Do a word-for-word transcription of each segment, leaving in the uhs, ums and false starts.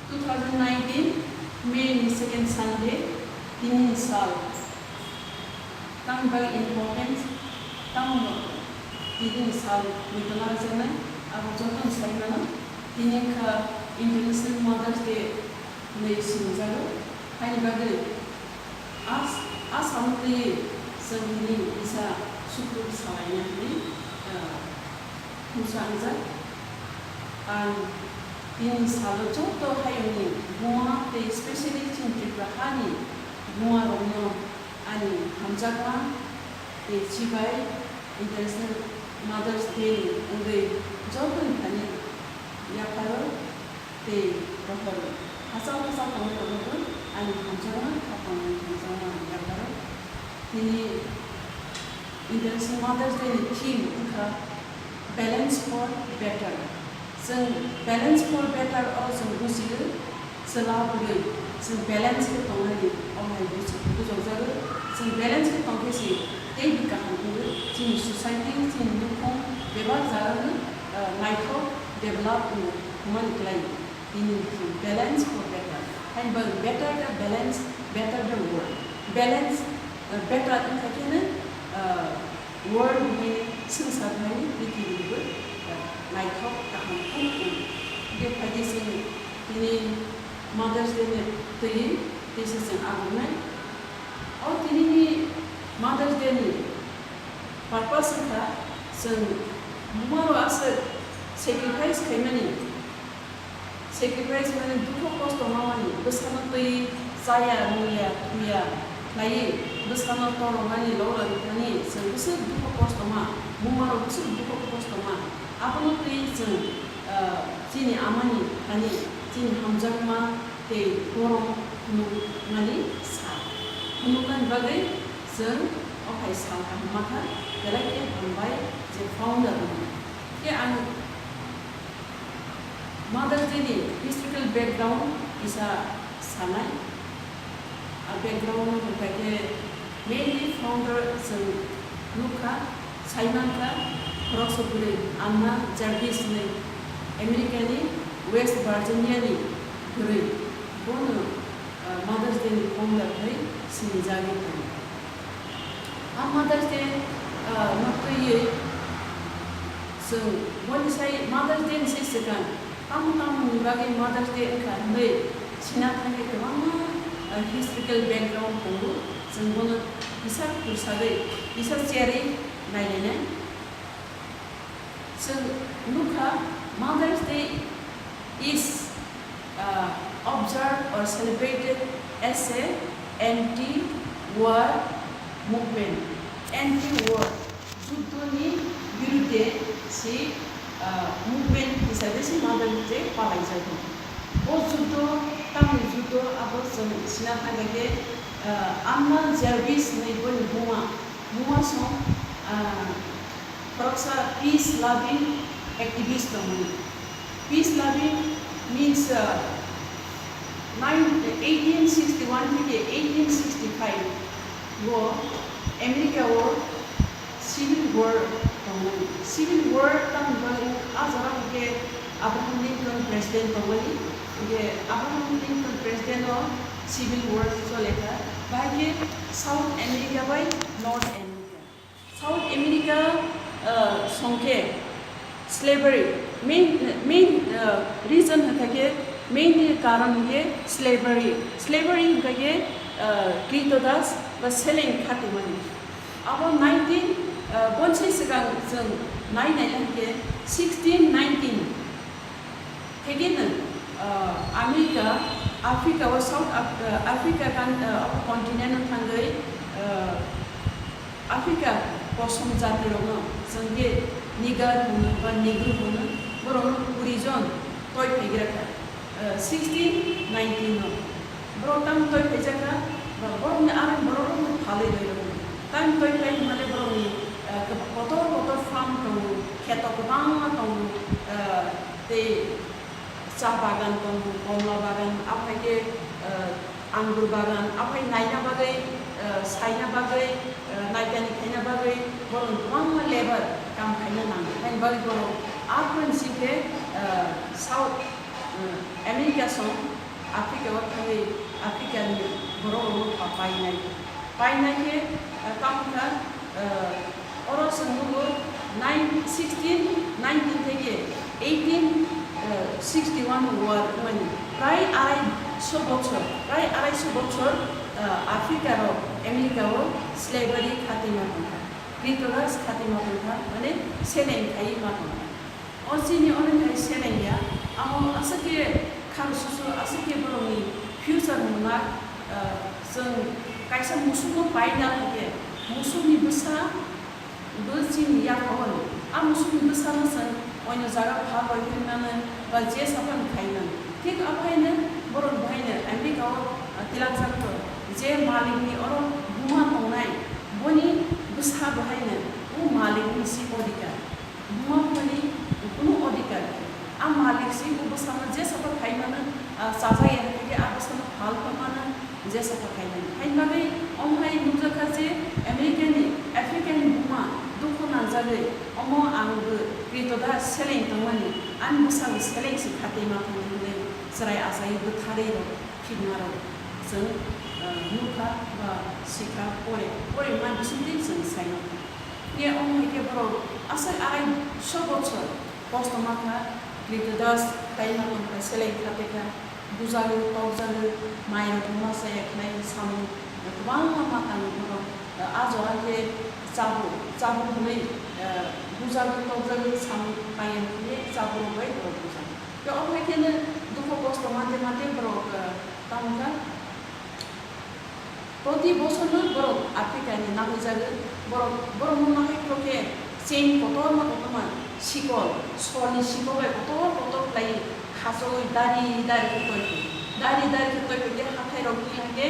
Two thousand nineteen May ni second Sunday, tini ni sal. Tamo bai important, tamo no tini ni sal muitu ma rwjaknai, abo joto no sai mano. Tini wngkha International Mother's Day hinwi sinijago. Haini bagwi a, a salo twiwi chwng tini kisa sukru salaina hinwi, ah, mungsa wngjak. Ang tini salo joto hayungni buma tei specially chini Tripura hani buma rokno ani hamjakma tei chibai International Mother's Day ni wngwi joto ni thani yapharo tei rohoro. Hachal hachal tongwi rokno bo ani hamjakma, kha tongwi hamjakma yapharo. Tini International Mother's Day ni theme wngkha Balance for Better. Chwng Balance for Better o chwng bujigo, chwla bwrwi chwng balance khe tongnani o hai buji-, bujokjago. Chwng balance khe tongkhe se teibo kaham wngwi chini society, chini nukhung bebak jagano, ah, naithok develop wngwi thangmani kwlaio. Tini chwng balance for better. Haini bagwi better the balance, better the world. Balance, uh, better wngkha khe no, uh, world hai, swngchar hai, prithibi bo, uh, naithok kaham kuk wng. Hwnkhe phaidi chwng tini Mother's Day ni twi, tei se chwng agonai. O tini ni Mother's Day ni purpose wngkha chwng buma rok aswk sacrifice khaimani. Sacrifice mane dukho kosto mamani, bwsano twi chaya, nuya, thuya khlaiwi bwsano toromani, lorwi thani chwng bwswk dukho kosto ma, buma rok bwswk dukho kosto ma. Abono twi chwng, ah, chini amani thani chini hamjakma tei borom phunukmani sal. Phunuknani bagwi chwng o hai sal kaham ma kha, belai khe hambai je founder rokno. Khe ang Mother's Day ni historical background kisa sanai. A background no hwnkha khe mainly founder chwng nukha, saimankha, khoroksa bwrwi Anna Jarvis hinwi America ni West Virginia ni bwrwi. Bono, ah, Mother's Day ni founder hinwi sinijagwi tongo. A Mother's Day, ah, no twiwi chwng boni sai Mother's Day ni sai swkang tamo tamo ni bagwi Mother's Day wngkha hinwi sina thangwi kwbangma, ah, historical background tongo. Chwng bono kisa khulsagwi, kisa cherwi nailainai. Chwng nukha, Mother's Day is, uh, observed or celebrated as a anti-war movement. Anti-war, juddoni birudde se, uh, movement hisabe se Mother's Day palaijago. Bo juddo, tamni juddo, abo chwng sina thangkhe, uh, Anna Jarvis hinwi boni buma, buma song, uh, Khoroksa peace loving activist tongmani. Peace loving means, uh, nine, eighteen sixty-one theke eighteen sixty-five o America o civil war tongmani. Civil war tamni bagwi a jora hwnkhe Abraham Lincoln president tongmani. Hwnkhe Abraham Lincoln president o civil war chole kha. Bahai khe South America bai North America. South America, uh, songkhe slavery, main, main, uh, reason hwnkha khe, main ni karon hwnkhe slavery. Slavery hwnkha khe, uh, kritodas ba seleng khatimani. Abo nineteen, uh, bonsai swkang chwng nai nai hwnkhe sixteen nineteen. Thekeno, ah, America, Africa o South Af-, ah, Africa kan-, ah, o continent o thangwi, ah, Africa kosom jati rokno, chwng khe Niger hwno ba Negro hwno, borokno kuri jon toi phaigra kha, ah, sixteen nineteen o. Borok tamo toi phaijakha, ba borokni arang borok rokno phalwi rwi rokno. Tamo toi phai hwnmale borokni, eh, kotor kotor farm tongo, kheto kwbangma tongo, eh, tei cha bagan tongo, komla bagan, aphai khe, eh, angur bagan, aphai naina bagwi, eh, saina bagwi, eh, naikani khaina bagwi borokni kwbangma labour kam khaina nango. Haini bagwi borok aphuru singkhe, eh, South America song Africa o thangwi Africa ni borok rok no pa painai. Painai khe, eh, tamo kha, eh, oro chwng nugo nine, sixteen nineteen theke eighteen, eh, sixty one war wngmani. Prai arai so bochor, prai arai so bochor, eh, Africa rok America o slavery khatwi ma tongkha. Kritodas khatwi ma tongkha, mane seleng khaiwi ma tongkha. O chini ono hai seleng ya, amo aswk khe kharo susu, aswk khe borokni future mwnga, ah, chwng kaisa musukno paina hwnkhe, musukni bwsa bo chini yaphano, a musukni bwsano chwng oino jaga phal roi philmano ba je saphano khaimano. Thik abo haino borok bo haino America o, ah, twlangjakgo, je malikni oro buma tongnai, boni bwsa bo haino o malikni si odhikar. Buma bumani kunu odhikar khe. A malik si bo bwsano je saphar khaimano, ah, chajak ya hwnkhe a bwsano phal phalmano je saphar khaimani. Haini bagwi omo hai nukjakha je America ni Africa ni buma dukhu nangjagwi omo ang bo kritoda seleng tongmani, ani bwsa bo seleng se khatwi ma thangwi hwnwi chwrai achaiwi bwtharwi rok phikma rok chwng, ah, nukha ba sikha pore, pore ma bisingtwi chwng saimano. Ye omo hai khe borok aswk arai so bochor kosto ma kha, kritodas khlai ma tong kha, seleng kha tei kha, bujagwi, tokjagwi, mai rok ma chaya khlai samung kwbangma ma tang borok, ah, jora khe chabuk, chabuk hwnwi, ah, bujagwi, tokjagwi samung tangya hwnwi chabuk rok bai borok bujak. Tei omo hai kheno dukhu kosto mante mante borok, ah, tamo kha. Proti bosorno borok Africa ni nahoi jago, borok, borokno nahoi phuru khe chain kotorma kotorma sikol, solni sikol bai kotor kotor khlai khachoi dari dari khe toi phi, dari dari khe toi phi khe hathai rok ni hake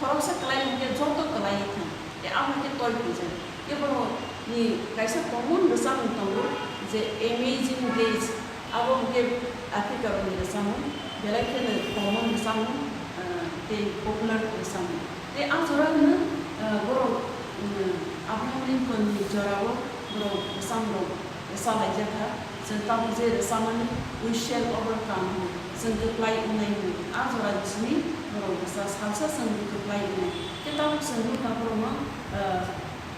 khoroksa kwlai hake joto kwlai thang, tei amo khe toi phi jani. Tei borok ni kaisa common rwchapmung tongo je Amazing Grace. Abo hwnkhe Africa rokni rwchapmung, belai kheno common rwchapmung, ah, tei popular rwchapmung. Tei a jora hwno, ah, borok, um, Abraham Lincoln ni jorao borok rwchapmung rwchalaijak kha. Chwng tabuk je rwchapmani We Shall Overcome hwno, chwng kwplai wngnai hwno. A jora ni simi borok rwchap salsa chwng kwplai wngnai. Tei tabuk chwng nukha borokno, ah,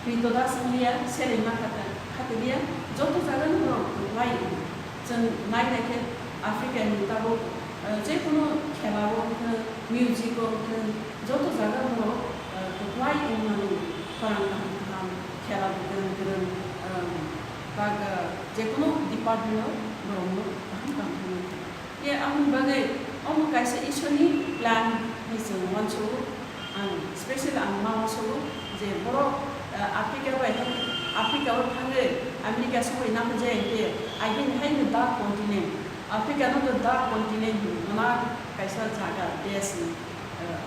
Kritodas wngya, selengma kha-, khatiliya, joto jagano borok kwplai wngo. Chwng nai nai khe Africa ni tabuk, eh, jekunu khela o wngthwng, music o wngthwng, joto jaga borok, eh, kwplai wngmani, khorang kaham kaham, khela bo kwrwng kwrwng, eh, bak, eh, jekunu department o borokno kaham kaham wngmani. Ye aboni bagwi omo kaisa Ishorni plan hinwi chwng uansugo. Ang special ang ma uansugo je borok, ah, Africa bai, Africa o thangwi America songwi nangkhe je hinkhe again haino dark continent. Africa no to dark continent hino, mwnang kaisa jaga, desh ni. Ah,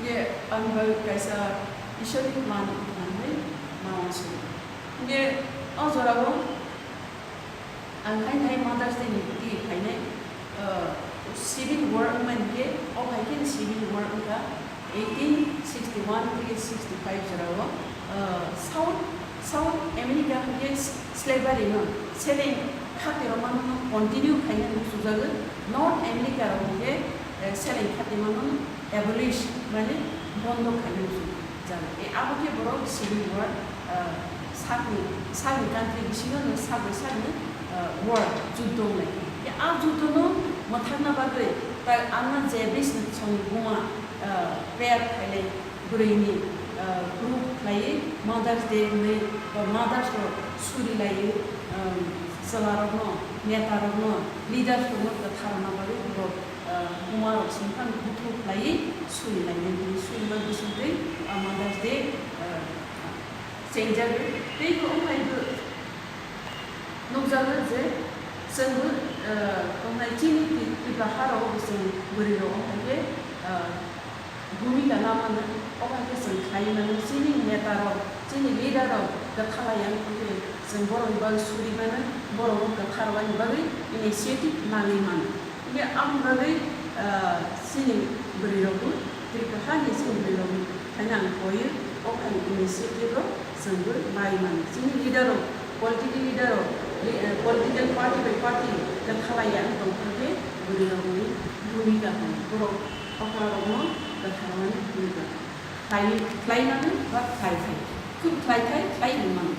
ye aboni bagwi kaisa Ishorni plan hinwi ma uansugo. Hinkhe o jorao Ang hai hai Mother's Day ni twi phainai, uh, Civil War wngmani khe, o hai khe Civil War wngkha eighteen sixty one tei sixty five jorao, uh, South, South America hwnkhe slavery no, seleng khatwi rwmano continue khainani muchungjago, North America rok hwnkhe, eh, seleng khatwi mano abolish, mane bondo khainani muchung. Jani, e, abo khe borok Civil War, ah, sakni, sakni country bisingo no sak bai sakni, ah, war, juddo wngnai. E, a juddo no mwthangna bagwi, ta, Anna Jarvis ni song buma, ah, pair khailai bwrwini, ah, group khlaiwi Mother's Day hwnwi, ba mothers rok suri laiwi, um, chwla rokno, neta rokno, leaders rokno kwthar rwna bagwi borok ah, buma rok song phano buthuk khlaiwi suri lainai hwnwi suri ma bisingtwi, ah, Mother's Day, ah, chengjagwi. Tei bo wng hai bo nukjago je chwngbo, ah, tongnai chini Tri-, Tripura ha rogo bo chwng bwrwi rok wng hai khe, ah, bhumika na mano, o hai khe chwng khlaiwi mano. Chini neta rok, chini leader rok kwtha laiya wng khe chwng borokni bagwi suri mano, borok kwtha rwani bagwi initiative nangwi mano. Hingke aboni bagwi, ah, chini bwrwi rokbo, Tripura hani chini bwrwi rokbo haino ang koyo, o hai initiative rok chwngbo lai mano. Chini leader rok, political leader rok, li-, eh, political party bai party kwtha laiya wng tong kha khe, Bwrwirokni bhumika tongo, borok okrarokno kwtharmani bhumika khlai-, khlaimani ba khlai khai, khub khlai khai khlai rwmani.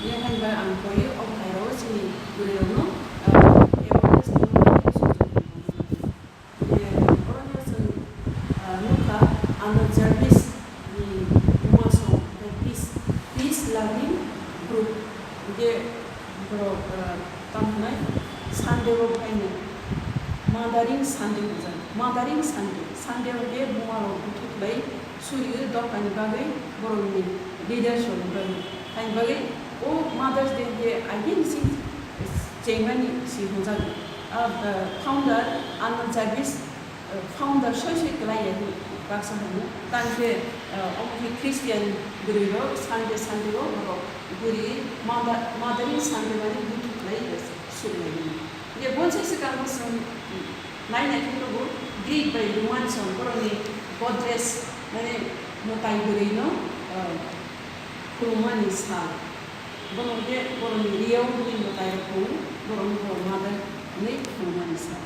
Ye haino ang koi o bwthairok chini bwrwirokno, ah, awareness tongmani sujok rwmani. Ye orono chwng, ah, nukha, Anna Jarvis ni buma song, the peace, peace loving group. Hingke borok, ah, tamo hwnai Sunday o phainai, Mothering Sunday hwnjak. Mothering Sunday, Sunday hwnkhe buma rok buthuk lai suriyo dophani bagwi, borokni leaders rokni bagwi. Haini bagwi o Mother's Day hwnkhe agini si chengmani si hwnjak. Ah, the founder Anna Jarvis, founder soi soi kwlai ya hwnwi baksa hwnwi. Tangkhe, ah, omo khe Christian bwrwi rok Sunday, Sunday o borok bwrwi Mother-, Mothering Sunday mani buthuk khlai ya suri lai mani. Ye bonsi swkang bwswng nai nai khe nugo Greek bai Roman song borokni goddess mani mwtai bwrwi no, ah, khulumani sal. Bono hwnkhe borokni Rio hwnwi mwtai rok tongo, borokno bo mother hwnwi khulumani sal.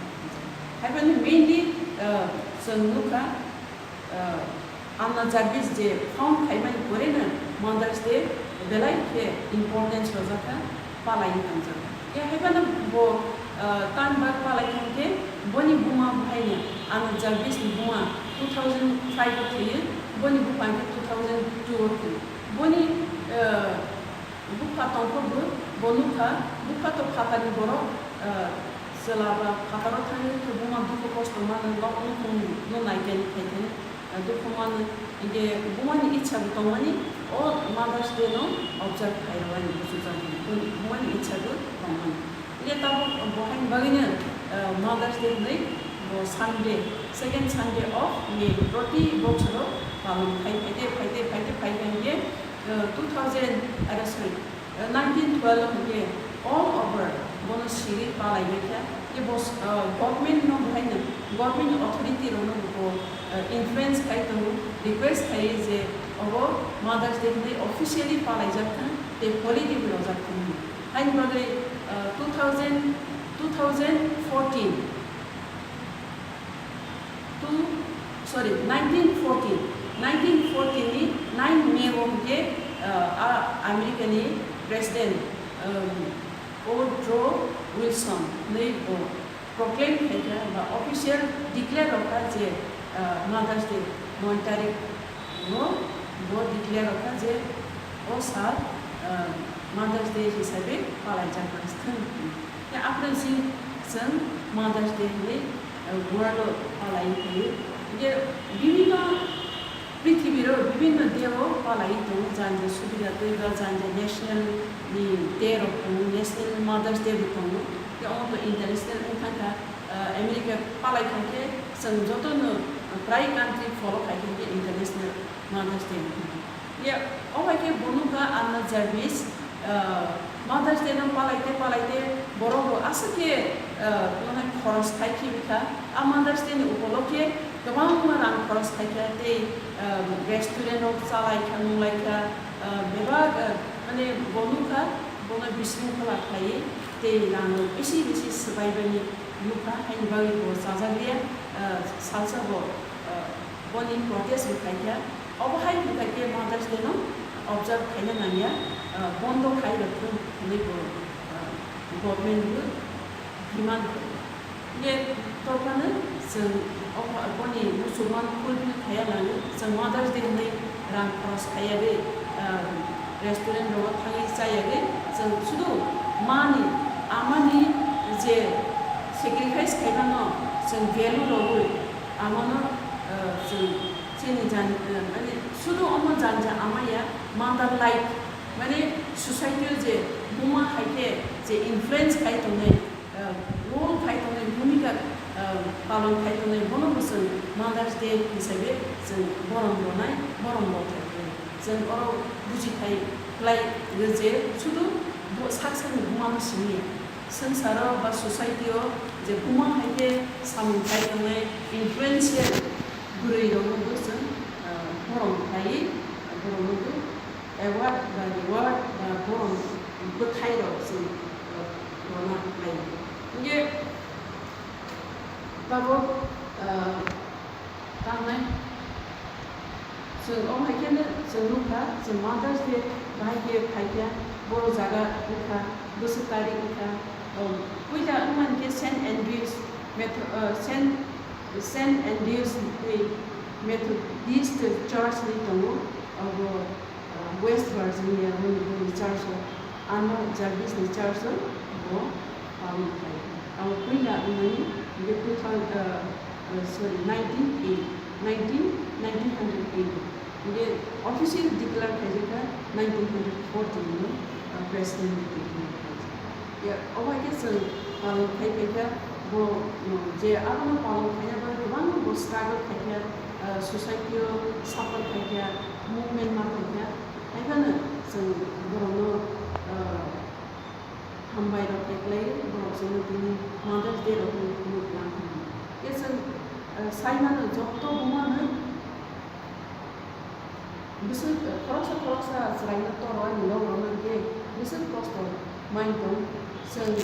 Haiphano mainly, ah, chwng nukha, ah, Anna Jarvis je found khaimani poreno Mother's Day belai khe importance rwjakha, palaiwi tangjakha. Ye haiphano bo, ah, tamni bagwi palai kha hwnkhe boni buma buphaino Anna Jarvis ni buma two thousand five o thwiwi, boni bupha hwnkhe two thousand two o thwi. Boni, ah, Bupha tongkha bo, bo nukha, bupha to phatarni borok, ah, chwla ba phataro thangwi khe buma dukhu kosto mano, nok nukhung no naikhani khaikhe, ah, dukhu mano, hingkhe bumani ichha bo tongmani, o Mother's Day no observe khairoknani buchukjakmani, bumani ichha bo tongmani. Hingkhe tabuk bo haini bagwino, ah, Mother's Day hwnwi bo Sunday, second Sunday of May, proti bochoro palon khai phaide, phaide, phaide, phaikha hingkhe, ah, two thousand, ah, sorry, nineteen twelve hwnkhe all over bono siri palaibaikha. Ye bo, ah, government no bo haino, government authority rokno bo, ah, influence khai tongo, request khai je obo Mother's Day hwnwi officially palaijak thang tei holiday hwnwi rwjak thang hwnwi. Haini bagwi, ah, two thousand, two thousand fourteen, two, sorry, nineteen fourteen, nineteen fourteen ni nine May o hwnkhe, ah, a America ni President, um, Woodrow Wilson hwnwi bo proclaim khaikha ba official declare rokha je, ah, Mother's Day nine tarik o bo declare rokha je o sal, ah, Mother's Day hisabe palaijak thang. Khe aphuru si chwng Mother's Day hwnwi, eh, world o palaiwi phaio. Hingkhe bibhinno prithibiro bibhinno day o palaiwi tongo, jani je subida twi ba jani je national ni day rok tongo, National Mother's Day bo tongo. Khe omo to international wng thang kha, eh, America palai kha khe chwng jotono prai country follow khai kha khe International Mother's Day wng thang kha. Ye, o hai khe bo nukha Anna Jarvis, ah, Mother's Day no palaite palaite borok bo aswk khe, ah, mane khoros khai khibi kha. A Mother's Day ni upolokhe kwbangma rang khoros khai kha tei, ah, restaurant rok chalai kha, nunglai kha, ah, bebak, ah, mane bo nukha, bono bisingkhola khlaiwi tei rang rok bisi bisi swbai bani nukha, haini bagwi bo chajak liya, ah, salsa bo, ah, boni protest bo khai kha. Obo hai hwnkha khe Mother's Day no observe khaina nangya, ah, bondo khai rwthwng hwnwi bo, ah, government bo demand khaio. Ye tophano chwng o, boni muchungma fulfill khaiya nangwi, chwng Mother's Day hwnwi rang khoros khaiyagwi, ah, restaurant rogo thangwi chayagwi, chwng sudu mani, amani je sacrifice khaimano chwng value rwgwi, amano, ah, chwng Chini jan-, eh, mane, sudu omo janja amaya, mother like, mane, society o je buma hai khe je influence khai tongnai, eh, role khai tongnai, bhumika, eh, palon khai tongnai, bono bo chwng Mother's Day hisabe chwng borom rwnai, borom rok khai tongnai. Chwng oro buji khai khlai rw je sudu bo sak sakni buma no simi ya. Swngcharo ba society o je buma hai khe samung khai tongnai influential bwrwi rokno bo chwng, ah, borom khlaiwi, ah, borokno bo award ba reward ba borom bwthai rok chwng, ah, rwna khlai. Hwnkhe Tabuk, ah, tangnai. Chwng omo hai kheno chwng nukha, chwng Mother's Day bahai khe phaikha, boro jaga wngkha, bwswk tarik wngkha. Oh, puila wngmani khe Saint Andrews Metho-, ah, Saint, Saint Andrews ni Methodist Church ni tongo, abo, ah, West Virginia ni, ni church o. Ano Jarvis ni church o bo palon khlai. Abo puila wngmani, hingke two thousand, uh, uh, sorry, nineteen eight, nineteen, nineteen hundred eight. Hingke official declare khaijak kha nineteen hundred fourteen no, uh, President ni declare khaijak. Ya, obo hai khe chwng palon khai phaikha, bo, um, je abono palon khaina bagwi kwbangma bo struggle khaikha, uh, society o suffer khaikha, movement ma khaikha. Haiphano chwng borokno, ah, hambai rok khe khlai, borok chwngno tini Mother's Day rok hwnwi phunuk lang hwnwi. Khe chwng, ah, sai mano, joto bumano bwswk, ah, khoroksa khoroksa chwraino toro ani nok rwna khe bwswk kosto mai tong. Chwng,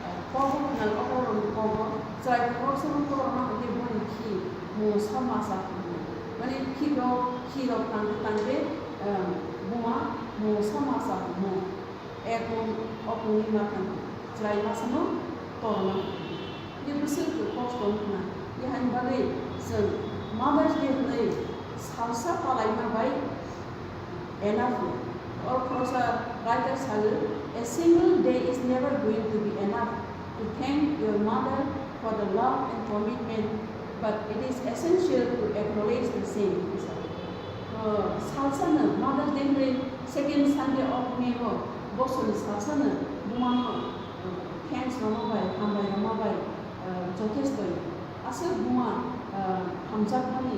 ah, kobo khwnal, oborokni kobo chwrai khoroksano toro ma hwnwi boni khi mungsa masa hwnwi. Mane khi rok, khi rok tangkhe tangkhe, ah, buma mungsa masa hwnwi. Ek mung, ok mungni ma thang chwrai masano torna. Ye bwswk kosto wngkha. Ye hani bagwi chwng Mother's Day hwnwi salsa palaima bai enough ya. Oro khoroksa writer sago, "A single day is never going to be enough to thank your mother for the love and commitment, but it is essential to acknowledge the same." Uh, salsano Mother's Day hwnwi second Sunday of May o bosorni salsano bumano, uh, thanks rwma bai, hambai rwma bai, uh, jothesto. Aswk buma, ah, hamjakmani,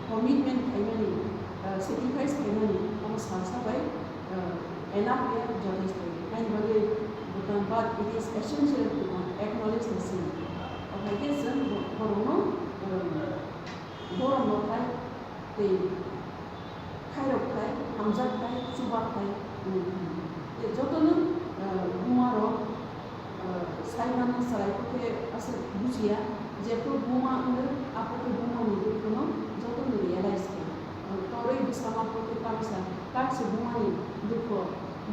commitment khaimani, ah, sacrifice khaimani, omo salsa bai, ah, enough ya, jothesto. Haini bagwi bwtang, but it is essential to acknowledge the same. Omo hai khe chwng bo-, borokno, ah, borom rok hai tei khairok khai, hamjak khai, chuba khai, mm, mm. Tei jotono, ah, buma rok, ah, sai mano chwrai khe aswk bujiya, jephru buma wngwi, aphuru bumani dukhuno jotono realize khe. Ah, torwi bwsa ma khe tamsa, kaisa bumani dukhu,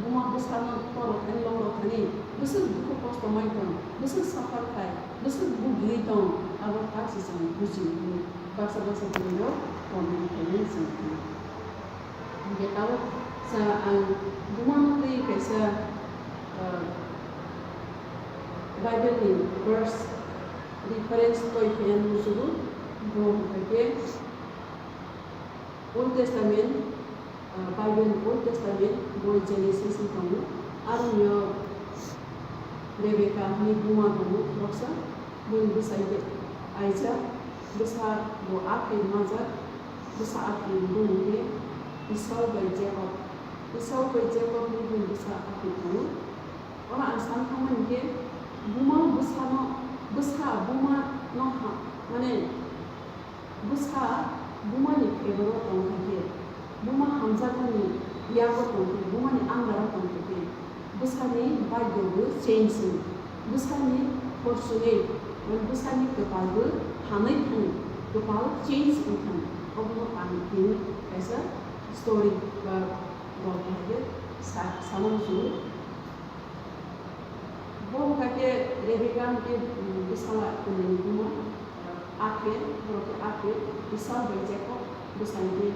buma bwsano toro thani, longro thani, bwswk dukhu kosto mai tong, bwswk suffer khai, bwswk bugiwi tong, abo kaisa chwng buji hwnwi. Baksa baksa bwrwirok comment khainai chwng phano. Hingke tabuk sa ang bumano twi kaisa, ah, Bible ni verse reference koi phaiya nukjago. Bo hwnkha khe Old Testament, ah, Bible ni Old Testament, boi Genesis ni tongo. Aroni o Rebecca hwnwi buma tongo khoroksa, bini bwsai khe Isaac, bwsa bo Aphil manjak, bwsa Aphil bini khe Esau bai Jacob. Esau bai Jacob hwnwi bini bwsa Aphil tongo. Oro ang sana thangmani khe buma bwsano, bwsa buma no ha, mane, bwsa bumani favor-o tong kha khe, buma hamjakmani yago tong khe, bumani under-o tong kha khe, bwsani bhagyo bo change wng, bwsani hor chugwi, mane bwsani kwpal bo hamwi thangwi, kwpal change wng thangwi. Obono ang tini kaisa story ba gotho hai khe sa-, sana muchungo. Bo wngkha khe Rebecca hwnkhe, um, bwsala kwnwi ni buma, uh, Aphil, borok khe Aphil, Esau bai Jacob, bwsai hwnkhe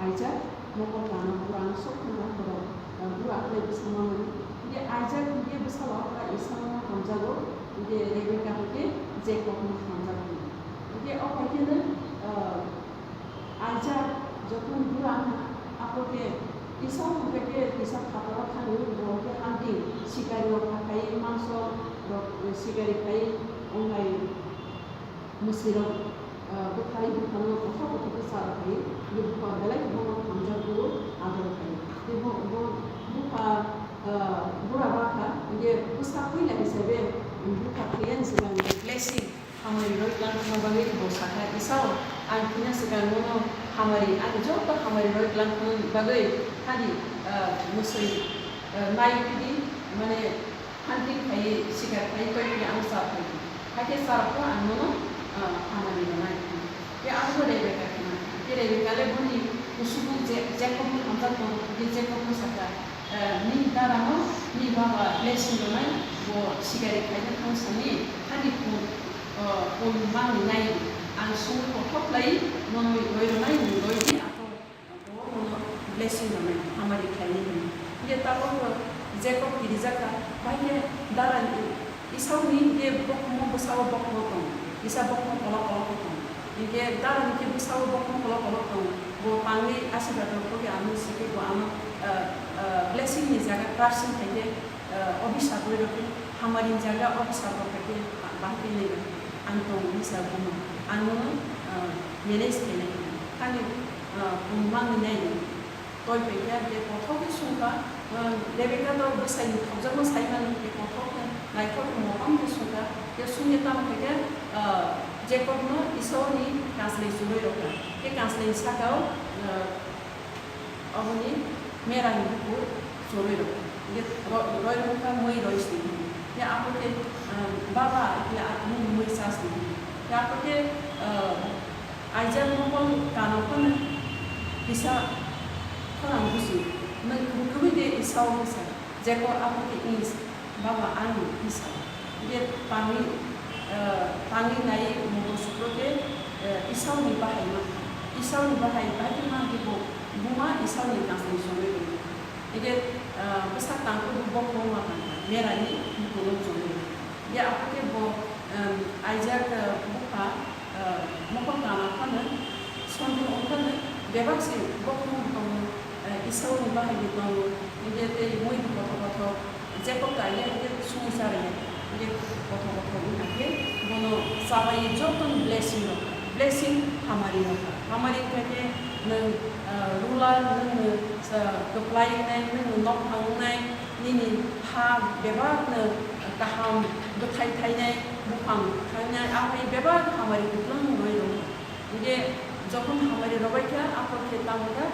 Isaac, mokol tlangna borok ang sok thangkha borok, uh, bura khlai bwsa manmani. Hwnkhe Isaac hwnkhe bwsala okra Esau no hamjago, hwnkhe Rebecca hwnkhe Jacob no hamjago. Hwnkhe o hai kheno, uh, Isaac jokhon bura wngkha, aphuru khe Esau hwnkhe khe kisa phataro thani, bo khe hunting, sikari rok kha khai, mangso rok, eh, sikari khai, wnglai mwswi rok, eh, bwtharwi buphano kothok kothok khe cha rw khai, bupha belai khe bono hamjak o, ador khai. Tei bo, bo bupha, eh, bura ba kha, hwnkhe bwsa puila hisabe bupha thwiya ni swkang blessing. Hamari roi tlang thangna bagwi bo sakha, "Isao, ang thwina swkang nono hamari, ani joto hamari roi tlang thangna bagwi hani, ah, mwswi, ah, nai phidi, mane, hunting khai, sikar khai, koi phidi ang cha phai di. Hakhe cha rwkha ang nono hamari rwnai. Tei abo Rebeka khna. Tei Rebeka le boni kusugo Je-, Jakobni hamjak tongo, tei Jakobno sakha, "Nini darano nini baba blessing rwnai, bo sikari khaina thang sani, ani kun, kun mangni nai, ang sungwi kothok khlai, nono roi rwnai, nwng roi di, aphuru bo nono blessing rwnai, hamari khlainai," hwnwi. Hingke tabuk Jakob kirijakha, bahai khe dara Esau ni hingke bokhorok bwsao bokhorok tongo, kisa bokhorok kolok kolok tongo. Hingke dara ni khe bwsao bokhorok kolok kolok tongo, bo tangwi asirwad rok khe ano sikhe bo ano, ah, ah, blessing ni jaga cursing khai khe, ah, obisap rwi rok khe hamari ni jaga obisap rok khai khe bahai khe nai rok ang tongo hinwi sa bumo, ang nono, ah, manage khainai, ani, ah, bumung mangni nai rok. Toi phaikha, hingke kothok khe sungkha, ah, Rebeka to bwsaini thopjakno sai mano, hingke kothok khe naithok mokam khe sungkha, hingke sungya tamo khaikhe, ah, Jakobno Esauni kanslai churwi rwkha, hingke kanslaini sakao, ah, aboni merani bukur churwi rwkha, hingke ro-, roi rwkha mui roi sini, hingke aphuru khe, ah, "Baba," hingke, "nini mui cha sini," hingke aphuru khe, ah, Isaac mokol kana phano kisa khorang busi, "Nwng kubui kubui de Esau?" hwnsa. Jakob abo khe ins, "Baba, ani Esau." Hingke tangwi, eh, tangwi nai mokol sukro khe, eh, Esau ni bahai ma, Esau ni bahai, bahai khe ma hingke bo buma Esau ni kanslai chongwi rwdi. Hingke, eh, bwsak tangkhe bo bokhorok ma tangkha, merani bukulo chongwi rwdi. Hingke aphuru khe bo, em, Isaac, eh, bupha, ah, mokol kana phano, sonding wng phano, bebak se bokhorok tongo, ah, Esau ni bahai bo tongo, hingke tei mui bo kothok kothok, Jakob ta ya hingke sungwi cha rwya, hingke kothok kothok wngkha khe bono chabai jotono blessing rwkha, blessing hamari rwkha, hamari wngkha khe nwng, ah, ruler, nwng, ah, kwplai wngnai, nwng nokphang wngnai, nini ha bebak no kaham bwthai thainai, buphang thainai, amoni bebak hamari kwplwng rwi rwkha. Hingke jokhon hamari rwbaikha, aphuru khe tamo kha,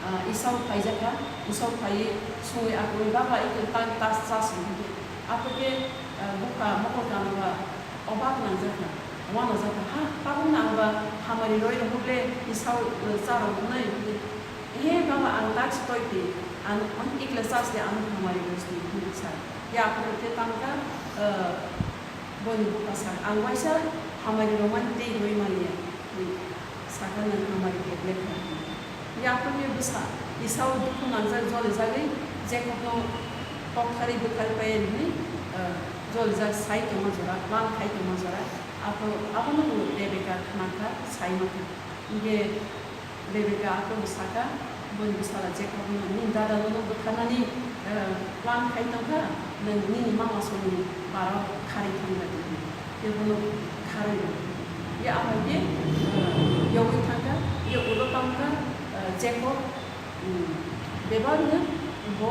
ah, Esau phaijakha, Esau phaiwi sungwi akwui, "Baba, ikhe ta-, ta-, chasi," hingkhe. Aphuru khe, ah, bupha mokol kanba obak nangjakha, wanajakha, "Ha, tabukno angba hamari rwi rwkha ble, Esau, ah, cha rwkha nai," hingkhe. "He baba, ang tak se toi di, ang, ang ikla chas di, ang hamari rwsti," hwnwi sa. Ya, aphuru khe tamo kha, eh, boni bupha sa, "Ang waisa hamari rwmani tei rwi manya," hwnwi sakha, "Nwng hamari khe ble kha." Ya, aphuru khe bwsa Esau dukhu nangjak, jolijagwi Jakobno koktharwi bwtharwi pai hwnwi, eh, jolijak sai tongma jora, plan khai tongma jora. Aphuru abono bo Rebeka khna kha, sai mankha. Hingkhe Rebeka aphuru saka, boni bwsala Jakobno, "Nini dada nono bwtharnani, eh, plan khai tongkha, nwng nini mama songni barok kharwi thangkha," hwnwi. Tei bono kharwi rw. Ye aphai khe, eh, yogwi thangkha, ye ulo tamkha, eh, Jakob, mm, bebakno bo,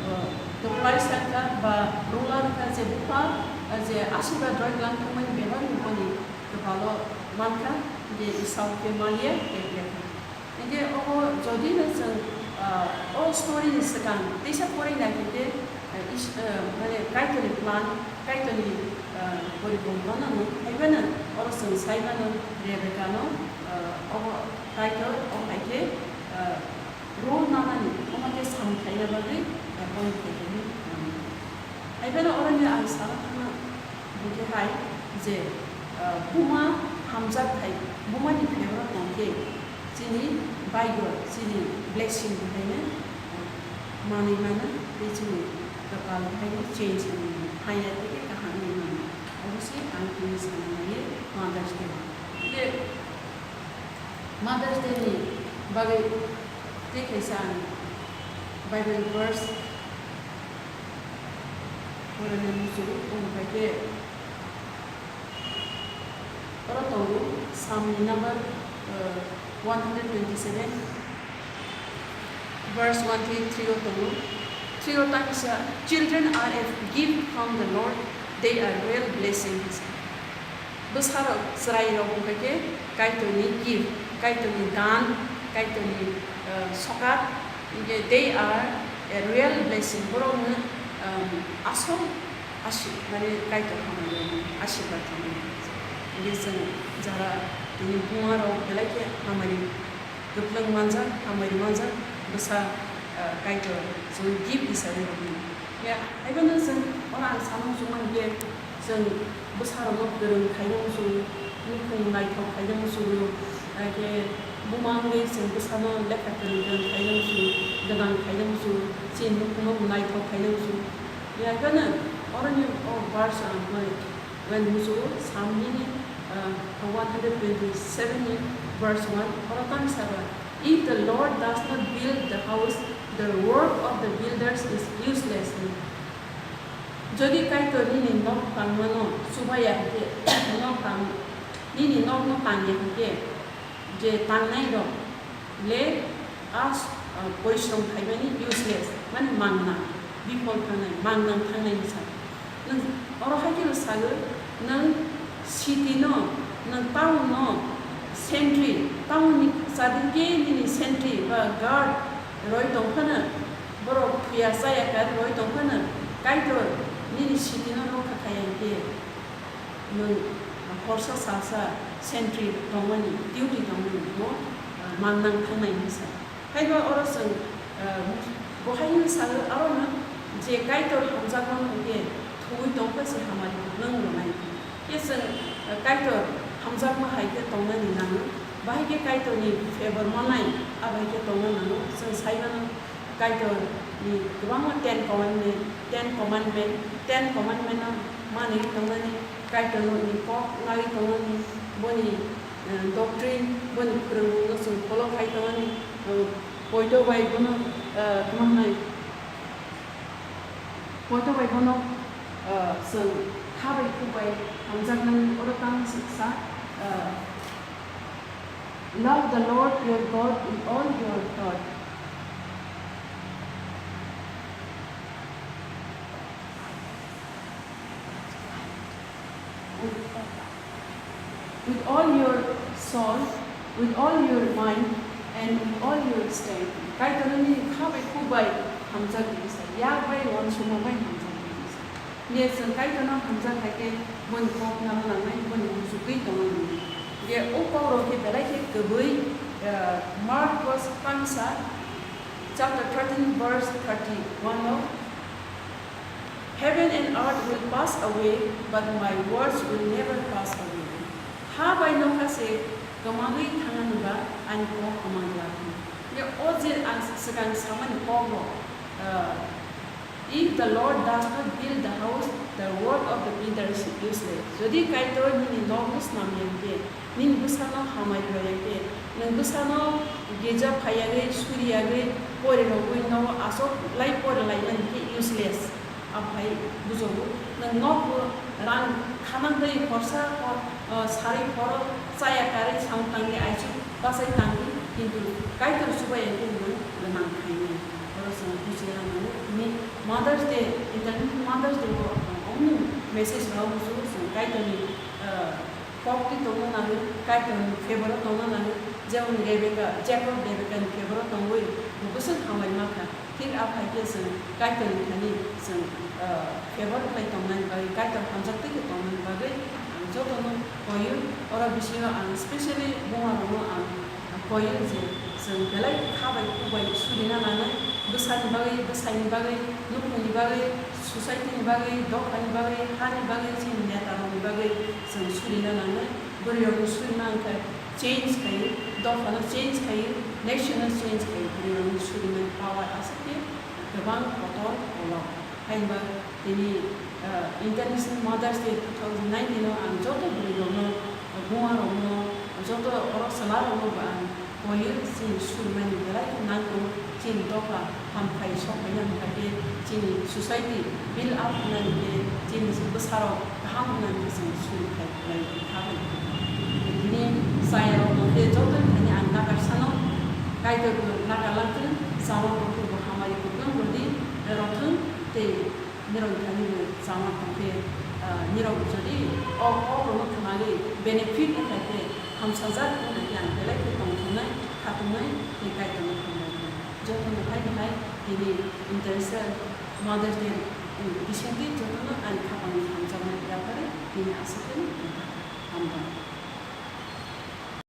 eh, kwplai sakha ba ruler wngkha je bupha, eh, je asirwad rwui lang thangmani bebakno boni kwpalo mankha, je Esau khe maliya, khe khe. Hingke obo jodi no chwng, ah, o story ni swkang teisa porwi naikhe, ah, is-, ah, mane Kaitorni plan, Kaitorni, ah, porikolpona no hai phano oro chwng sai mano Rebeka no, ah, obo Kaitor o hai khe, ah, role nanani, omo khe samung khaina bagwi, ah, boni khe khe, ah, hai phano oro ni ang sana thangna. Hingke hai je, ah, buma hamjak hai, buma ni favour o tong khe, chini Bible, chini blessing bo haino, ah, manwi mano, tei chini kwpal bo haino change wngwi mano, hamya tei khe kaham wngwi mano. Obo se ang tini sana naiwi Mother's Day. Hingke Mother's Day ni bagwi tei kaisa ang Bible verse Porani muchungo, omo hai khe oro tongo, Psalm ni number, uh, one hundred twenty-seven, verse one three o tongo. Three o ta kisa, "Children are a gift from the Lord, they are real blessings." Bwsarok, chwrairok wngkha khe Kaitorni gift, Kaitorni dan, Kaitorni, uh, sokat, hingkhe they are a real blessing. Borokno, um, asol asi-, mane Kaitor hamari rwmani, asirwad rwmani. Hingke chwng jara tini buma rok belai khe hamari kwplwng manjak, hamari manjak, bwsa, ah, Kaitor chwng gift hisabe rwdi. Ya, haiphano chwng oro ang samung chumani khe chwng bwsa rokno kwrwng khaina muchungo, nukhung naithok khaina muchungo, hingke buma wngwi chwng bwsano lekha kwrwng kwrwng khaina muchungo, gwdang khaina muchungo, chini nukhungno naithok khaina muchungo. Ya, haiphano oroni o verse ang hwnwi When muchungo Psalm nini, ah, one hundred twenty-seven ni verse one, oro tang saka, "If the Lord does not build the house, the work of the builders is useless." Jodi Kaitor nini nok tangmano chubaya hwnkhe, nok tang, nini nokno tangya hwnkhe, je tangnai rok le as, ah, porishrom khaimani useless, mane mangnang, bifol thangnai, mangnang thangnai hinsa. Nwng oro hai kheno sago, nwng city no, nwng town no, sentry, town ni chadikhe nini sentry ba guard roi tongphano, borok phiya chaya kar roi tongphano, Kaitor nini city no rokha khaiya hwnkhe. Nwng, ah, horsa salsa sentry tongmani, duty tongmani, bo, ah, mangnang thangnai hinsa. Haiba oro chwng, ah, bo hai hwnwi salo, arono je Kaitor hamjakmano hwnkhe thwi tongkha se hamari kwplwng rwnai. Khe chwng, ah, Kaitor hamjakma hai khe tongnani nango, bahai khe Kaitorni favor manai, abo hai khe tongna nango, chwng sai mano. Kaitor ni kwbangma Ten Commandment, Ten Commandment, Ten Commandment no manwi tongnani, Kaitor ni kok nagwi tongnani, boni, eh, doctrine, boni phwrwngmung no chwng follow khai tongnani, eh, poito bai bono, eh, tamo hwnai, poito bai bono, eh, chwng kha bai khuk bai hamjaknani oro tamo sa, eh, Love the Lord your God with all your heart, with, with all your soul, with all your mind, and with all your strength. Kaitorni kha bai khuk bai hamjak di sa, yak bai uansukma bai hamjak di sa. Hingke chwng Kaitorno hamjak hai khe boni kok nana nangnai, boni muchukgwi tongna nangnai. Hingke o kokrok khe belai khe kwbwi, eh, Mark bos tangsa chapter thirteen verse thirty-one o, "Heaven and earth will pass away, but my words will never pass away." Ha bai nokha se kwmagwi thangna hwnba ani kok kwmagwi laphano. Hingke o je ang swkang samani kok rok, eh, If the Lord does not build the house, the work of the builder is useless. Jodi Kaitor nini nokno snamya hwnkhe, nini bwsano hamari rwya hwnkhe, nwng bwsano girja phaiyagwi, suriyagwi, pori rogwi nogo aswk lai pori laimani khe useless. Aphai bujogo, nwng nokbo rang khanang tei horsa hor, o, sarwi phoro chaya karwi samung tangwi aichuk bachai tangwi, kintu Kaitor chubaya khe nwng gwnang khainai. Oro chwng buchina nango, tini Mother's Day, International Mother's Day o, o, omo message rok bujo chwng Kaitorni, o, kok twi tongna nango, Kaitorni favor o tongna nango, jemon Rebecca, Jacob Rebecca ni favor o tongwi bwswk hambai mankha. Thik aphai khe chwng Kaitorni thani chwng, ah, favor khlai tongnani bagwi, Kaitor hamjak twi khe tongnani bagwi ang jotono koiyo. Oro bisingo ang specially buma rokno ang koiyo je chwng belai kha bai khuk bai surina nangnai, bwsani bagwi, bwsaini bagwi, nukhungni bagwi, society ni bagwi, dophani bagwi, hani bagwi, chini neta rokni bagwi chwng surina nangnai. Bwrwi rokno surima wngkha change khai, dophano change khai, nation no change khai, bwrwi rokni surimani power aswk khe kwbang kotor kolok. Hainba tini, ah, International Mother's Day two thousand nineteen o ang joto bwrwi rokno, buma rokno, joto oro chwla rokno bo ang koiyo, chini surimani belai khe nangkuk, chini dopha hamphai sokphaina hwnkha khe chini society build up wngnani khe chini bwsarok kaham wngnani khe chwng suri khai khlai kha bai. Tini chayarok tongkhe jotoni thani ang nakarsano Kaitor bo nakarlangthwng, chama tongkhe bo hamari kwplwng rwdi, rwthwng tei nirok thani bo chama tongkhe, ah, nirok jodi o kokrokno khwnagwi benefit wngkha khe hamsajak wngkha khe ang belai khe tongthoknai, khatungnai tei Kaitorno hambai wngnai. Jotono hai hai tini International Mother's Day, mm, bisingtwi jotono ani khapangni hamjakmani yapharwi tini aswk khe wngkha. Thank you.